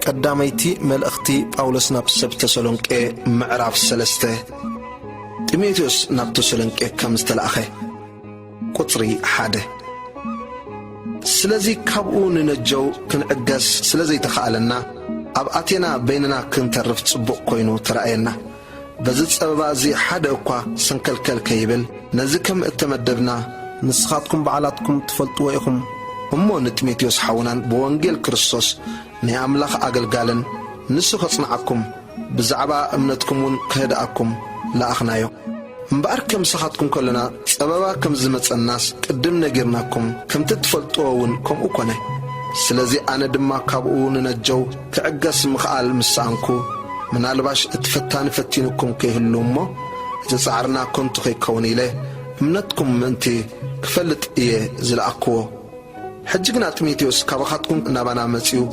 ቀዳመይቲ መልእኽቲ ጳውሎስ ናብ ሰብ ተሰሎንቄ፣ ምዕራፍ ሰለስተ። ጢሞቴዎስ ናብ ተሰሎንቄ ከም ዝተላእኸ። ቁጽሪ ሓደ። ስለዚ ካብኡ ንነጀው ክንዕገስ ስለ ዘይተኻእለና፣ ኣብ ኣቴና በይንና ክንተርፍ ጽቡቕ ኮይኑ ተራእየና። በዚ ጸበባ እዚ ሓደ እኳ ሰንከልከል ከይብል፣ ነዚ ከም እተመደብና ንስኻትኩም ባዕላትኩም ትፈልጥዎ ኢኹም። እሞ ንጢሞቴዎስ ሓውናን ብወንጌል ክርስቶስ ናይ ኣምላኽ ኣገልጋልን ንሱ ከጽንዓኩም፣ ብዛዕባ እምነትኩም እውን ክህድኣኩም ለኣኽናዮ። እምበኣር ከምስኻትኩም ከለና ጸበባ ከም ዝመጸናስ ቅድም ነጊርናኩም፣ ከምቲ እትፈልጥዎ እውን ከምኡ ኮነ። ስለዚ ኣነ ድማ ካብኡ ንነጀው ክዕገስ ምኽኣል ምስ ሰኣንኩ፣ ምናልባሽ እቲ ፈታኒ ፈቲኑኩም ከይህሉ እሞ፣ እቲ ጻዕርና ከንቱ ከይከውን ኢለ፣ እምነትኩም ምእንቲ ክፈልጥ እየ ዝለኣክዎ። ሕጂ ግና ጢሞቴዎስ ካባኻትኩም ናባና መጺኡ፣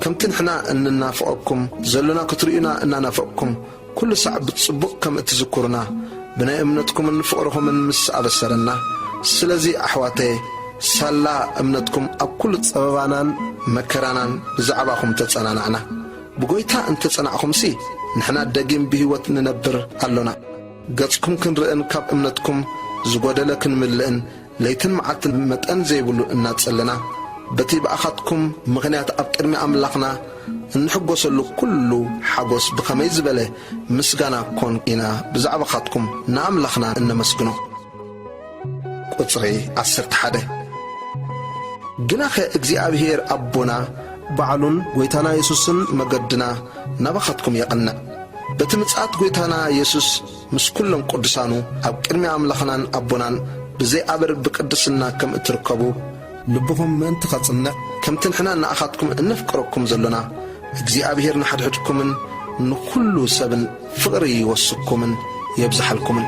ከምቲ ንሕና እንናፍቐኩም ዘሎና ክትርእዩና እናናፈቕኩም፣ ኩሉ ሳዕ ብጽቡቕ ከም እትዝክሩና፣ ብናይ እምነትኩምን ፍቕርኹምን ምስ ኣበሰረና፣ ስለዚ ኣሕዋተየ፣ ሳላ እምነትኩም ኣብ ኩሉ ጸበባናን መከራናን ብዛዕባኹም ተጸናናዕና። ብጎይታ እንተ ጸናዕኹምሲ፣ ንሕና ደጊም ብህይወት ንነብር ኣሎና። ገጽኩም ክንርእን ካብ እምነትኩም ዝጎደለ ክንምልእን ለይትን መዓልትን መጠን ዘይብሉ እናጸለና፣ በቲ ብኣኻትኩም ምኽንያት ኣብ ቅድሚ ኣምላኽና እንሕጎሰሉ ኩሉ ሓጎስ ብኸመይ ዝበለ ምስጋና ኮን ኢና ብዛዕባኻትኩም ንኣምላኽና እነመስግኖ። ቁጽሪ ዓሰርተ ሓደ። ግናኸ እግዚኣብሔር ኣቦና ባዕሉን ጐይታና የሱስን መገድና ናባኻትኩም የቕንዕ። በቲ ምጽኣት ጐይታና የሱስ ምስ ኩሎም ቅዱሳኑ ኣብ ቅድሚ ኣምላኽናን ኣቦናን ብዘይ ኣበር ብቅድስና ከም እትርከቡ፣ ልብኹም ምእንቲ ኸጽንዕ፣ ከምቲ ንሕና ንኣኻትኩም እነፍቅረኩም ዘሎና፣ እግዚኣብሔር ንሓድሕድኩምን ንኹሉ ሰብን ፍቕሪ ይወስኩምን የብዝሓልኩምን።